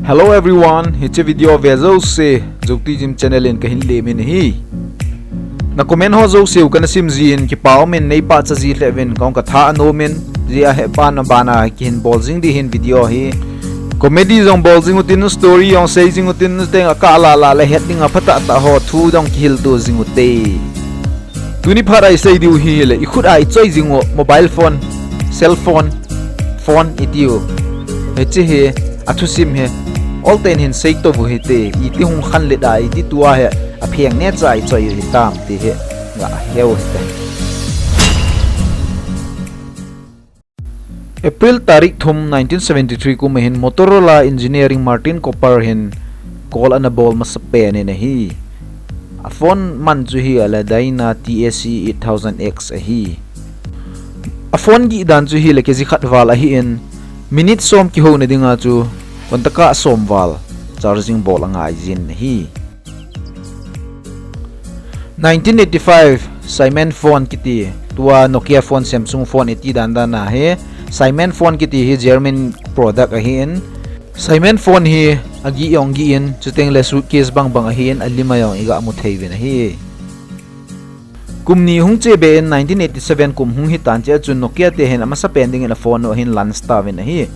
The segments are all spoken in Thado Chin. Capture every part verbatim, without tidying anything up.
Hello everyone, hiche video ve jouse, Jyoti Jim channel in kahin lemin ahi. Na comment ho jouse u kana sim jin, kipa umin, neipah cha ji lheh uvin, kahung katha anom in, jia hepan abana kihin bol jing ding ahin video hi. Comedy jong bol jing utin, story jong sei jing utin, teng akah lah lah le het ding aphatah tah ho thu jong kihil to jing ute. Tuni phat a isei diu hi le, ikhut a ichoi jing u mobile phone, cell phone, phone itiu. Hiche hi athusim hi olten hin sei to u hite, iti hung khanlet a, iti tua hi apheng neocha ichoi u hitam ti hi gah heu hite. April tarik thum, nineteen seventy-three kum ahin Motorola engineering Martin Cooper hin call ana bol masapen in ahi. A phone man chu hi a le Dyna T A C eight thousand X ahi. A phone gih dan chu hi le kg khat val ahin, minute som kihouna dinga chu kontaka som val charging bol angai jin ahi. Nineteen eighty-five, Simon phone kiti, tua Nokia phone, Samsung phone iti dan dan a hi, Simon phone kiti hi German product ahin, Simon phone hi agih jong gih in, chuteng le suitcase bang bang ahin, alim a jong iga mu thei uvin ahi. Kum ni hung che be in nineteen eighty-seven kum hung hitan, chea chun Nokia te hin amasapen dingin a phone u ahin launch tauvin ahi.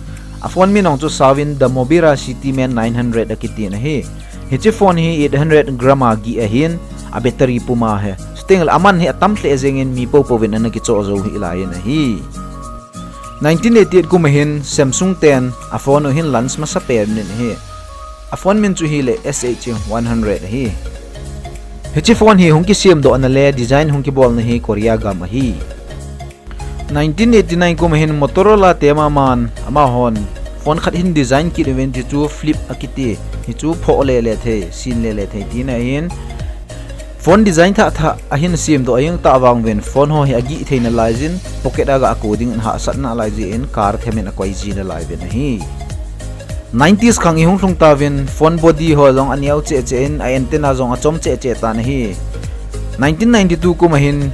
A phone min jong chu sauvin The Mobira City Man nine hundred akitin ahi. Hiche phone hi eight hundred gram a gih ahin, a battery pum ahi. Chuteng le aman hi atam lheh jengin mi popo vin ana kichoh jou hih laiyin ahi. Nineteen eighty-eight kum ahin Samsung ten a phone u hin launch masapen in ahi. A phone min chu hi le S H one hundred ahi. Hiche phone hi hung kisemdohna le design hung kibolna hi Korea gam ahi. Nineteen eighty-nine kum ahin Motorola te maman amahon phone khat hin design kit uvin, hichu flip akiti, hichu phoh lele thei, sin lele thei tina ahin. Phone design thah thah ahin semdoh ahitah vang uvin phone ho hi agih thei nalaiyin, pocket a ga ako dingin hahsatna lai jeh in car them in akoi ji nalai uvin ahi. Nineties khang ihung lhung tauvin phone body ho jong aneo cheh cheh in a antenna jong achom cheh cheh tan ahi. Nineteen ninety-two kum ahin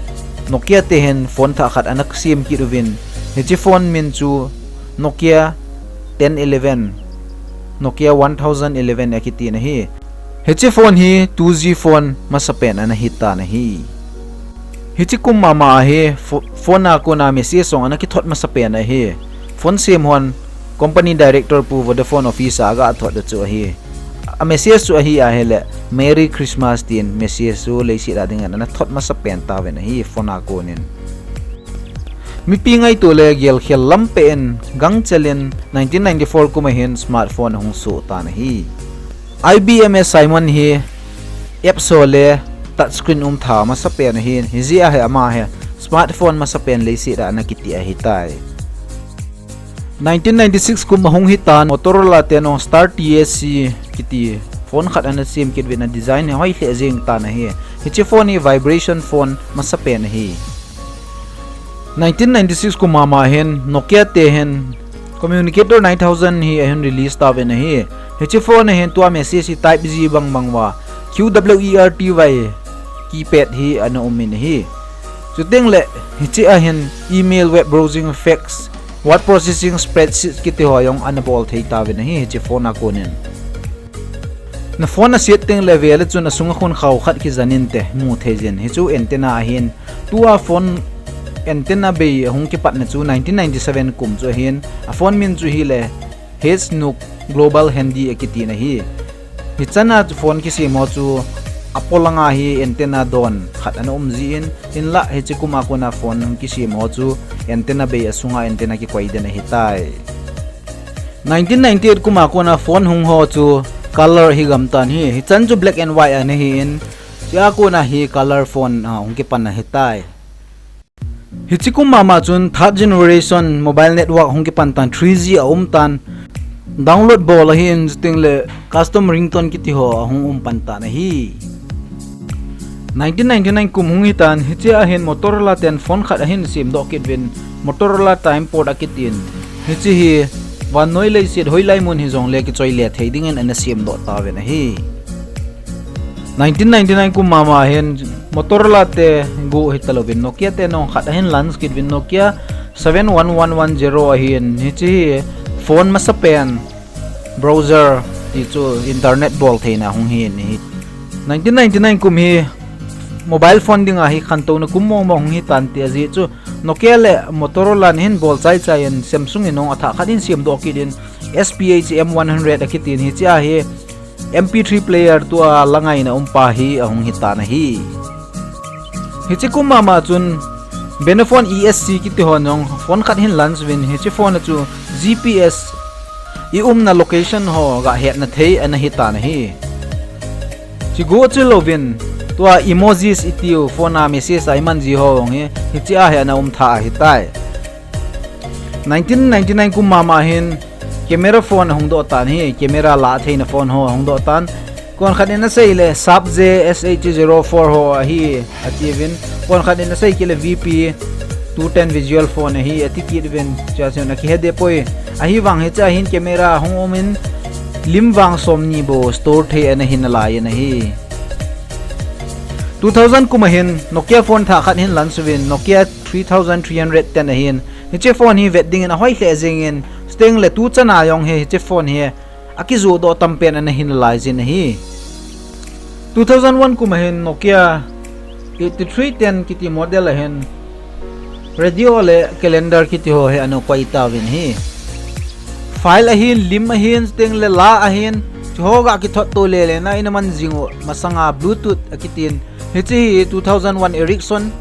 Nokia te hin phone thah khat ana sem kit uvin, hiche phone min chu Nokia ten eleven, Nokia one thousand eleven akitin ahi. Hiche phone hi two G phone masapen ana hitan ahi. Hiche kum mama a hi pho-, phone a kona message jong ana kithot masapen ahi. Phone sem hon company director pu Vodafone office a aga thot u chu ahi. A message chu ahi ahile, "Merry Christmas," tin message chu leiset a dingin ana thot masapen tauvin ahi phone a konin. Mipi ngaito le gelkhel lampen gangchel in nineteen ninety-four kum ahin smartphone ahung soh tan ahi. I B M a Simon hi apps ho le touchscreen um tha masapen ahin, hijeh a hi ama hi smartphone masapen leiset a ana kiti ahitai. Nineteen ninety-six kum ahung hitan Motorola ten jong Star T A C kiti phone khat ana sem kit uvin, a design hi hoi lheh jeng tan ahi. Hiche phone hi vibration phone masapen ahi. Nineteen ninety-six kum mama hin Nokia te hin Communicator nine thousand hi ahin release tauvin ahi. Hiche phone a hin tua message hi type G bang bang uva, Q W E R T Y keypad hi ana um in ahi. Chuteng le hiche a hin email, web browsing, fax, word processing, spreadsheet kiti ho jong ana bol thei tauvin ahi hiche phone a konin. Na phone aset teng le ve le chun asunga khun khao khat kijan inte mu thei jin. Hichu antenna ahin. Tua phone antenna bei ahung kipatna chu nineteen ninety-seven kum chu ahin. A phone min chu hi le H Nook Global Handy akitin ahi. Hichan a phone kisem ho chu apolanga hi antenna don khat ana um jin, hinlah hiche kum a kona phone hung kisem ho chu antenna bei asunga antenna kikoi den ahitai. Nineteen ninety-eight kum a kona phone hung ho chu color hi gam tan ahi. Hichan chu black and white ana hin, chua kona hi color phone, ah, hung kipan ahitai. Hiche kum mama chun third generation mobile network hung kipan tan, three G aum tan, download bol ahin, chuteng le custom ringtone kiti ho ahung um pan tan ahi. Nineteen ninety-nine kum hung hitan, hiche a hin Motorola ten phone khat ahin semdoh kit uvin, Motorola Time Pod akitin. Hiche hi vannoi leiset hoilai mun hijongle kichoi le thei dingin ana semdoh tauvin ahi. Nineteen ninety-nine kum mama hin Motorola te gu hitalouvin Nokia te jong khat ahin launch kit uvin, Nokia seven one one one zero ahin, hiche hi phone masapen, browser, ti chu internet bol theina hung hi ni. Nineteen ninety-nine kum hi mobile phone dinga hi khantouna kum mong mong hung hi tan ti ahi chu Nokia le Motorola nin bol chai chai in Samsung in hung athah khat in siam doh kit in S P H M one hundred akitin hiche a hi M P three player tua la ngaina um pa hi ahung hi tan ahi. Hiche kum mama chun Benephone E S C kiti hon jong phone khat hin launch uvin hiche phone a chu G P S i umna location ho ga hetna thei ana hi tan ahi. Chuche gu chu louvin tua emojis itiu phone a message a iman ji ho jong hi hiche a hi ana um tha ahi tai. Nineteen ninety-nine kum mama hin camera phone ahung doh tan ahi, camera la theina phone ho ahung doh tan. Kon khat in asei le Sharp J S H zero four ho ahi atiuvin. Kon khat in asei kit le V P two ten visual phone ahi ati kit uvin. Chuche a chun akihe de poi. Ahivang hiche a hin camera hung um in lim vang som ni bou store thei ana hi nalai in ahi. Two thousand kum a hin Nokia phone thah khat hin launch uvin Nokia three thousand three hundred ten ahin. Hiche phone hi vet dingin ahoi lheh jingin, chuteng le tuchan a jong hi hiche phone hi akijoh doh tam pen ana hi nalai jin ahi. Two thousand one kum a hin Nokia eighty-three ten kiti model a hin radio le calendar kiti ho hi ana koi tauvin ahi. File ahin, lim ahin, chuteng le la ahin, chuho ga kithot to le le na ina man jing u masanga Bluetooth akitin. Hiche hi two thousand one Ericsson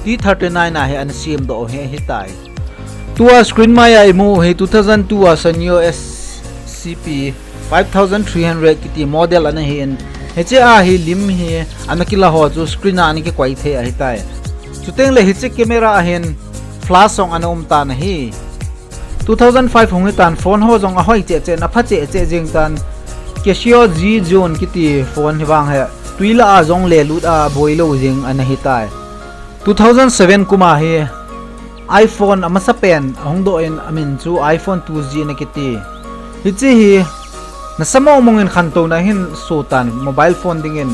T thirty-nine a hi ana siam doh u hi ahi tai. Tua screen mai a imu hi two thousand two a Sanyo S C P five thousand three hundred kiti model ana hin. Hiche a hi lim hi ana kila ho chu screen a ana kikoi thei ahi tai. Chuteng le hiche camera a hin flash jong ana um tan ahi. Two thousand five hung hi tan phone ho jong ahoi cheh cheh na pha cheh cheh jing tan. Casio G Zone kiti phone hi vang hi tui la a jong le lut a boi lou jing ana hi tai. Two thousand seven kum a hi iPhone amasa pen ahung doh in amin chu iPhone two G ana kiti. Hiche hi nasa mong mong in khantouna hin so tan mobile phone dingin.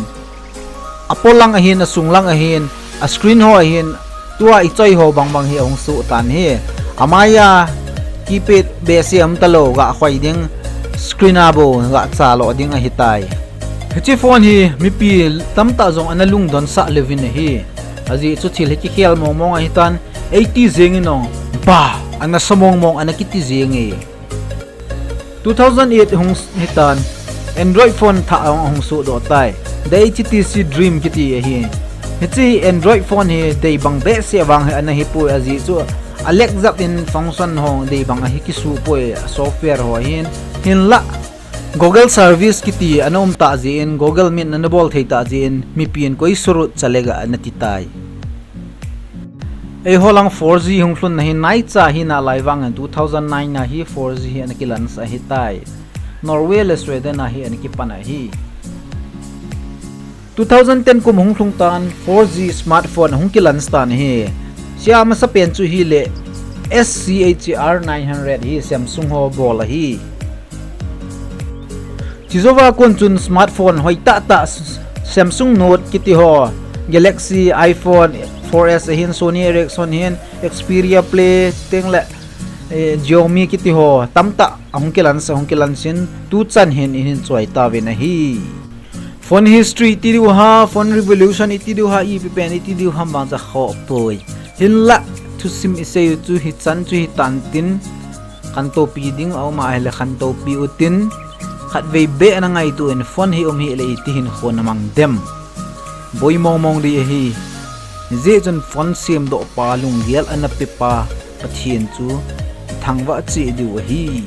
Apolang ahin, asunglang ahin, a screen ho ahin, tua ichoi ho bang bang hi ahung so tan ahi. Amai a keypad behseh um talou ga khoi ding screen a bou ga chalo ding ahi tai. Hiche phone hi mipi tamtah jong ana lungdon sah leuvin ahi. Ajeh chu thil hi kikhel mong mong ahi tan, eighty jeng in ong, ba, ana sa mong mong ana kiti jeng e. Two thousand eight hung hi tan, Android phone thah ahung, ahung so doh tai. The H T C Dream kiti ahi. Hiche Android phone hi dei bang behseh vang hi ana hi poi ajeh chu a leg jap in function ho dei bang ahi kisu poi software ho hin. Hinlah Google service kiti ana um tah jeh in Google Meet ana bol thei tah jeh in mipi in koi surut chalega ana ti tai. Eiho lang four G hung lhun na hi naicha hi nalai vang in two thousand nine a hi four G hi ana kilaunch ahi tai. Norway le Sweden a hi ana kipan ahi. Two thousand ten kum hung lhung tan four G smartphone hung kilaunch tan ahi. Hiche a masa pen chu hi le S C H R nine hundred hi Samsung ho bol ahi. Chujouva kon chun smartphone hoi tah tah Samsung Note kiti ho, Galaxy, iPhone four S ahin, Sony Ericsson hin, Xperia Play, chuteng le, eh, Xiaomi kiti ho tamtah ahung kilaunch, ahung kilaunch in tuchan hin ihin choi tauvin ahi. Phone history iti diu ham, phone revolution iti diu ham, ipi pen iti diu ham vang cha khoh poi. Hinlah thusim isei u chu hichan chu hi tan tin, khantou pi ding aum ahile khantou pi utin, khatvei beh ana ngaito in phone hi um hile iti hinkho na mang dem. Boi mong mong ding ahi. Hijeh chun phone siam doh pa lunggel ana pe pa Pathen chu thangvah cheh diu ahi.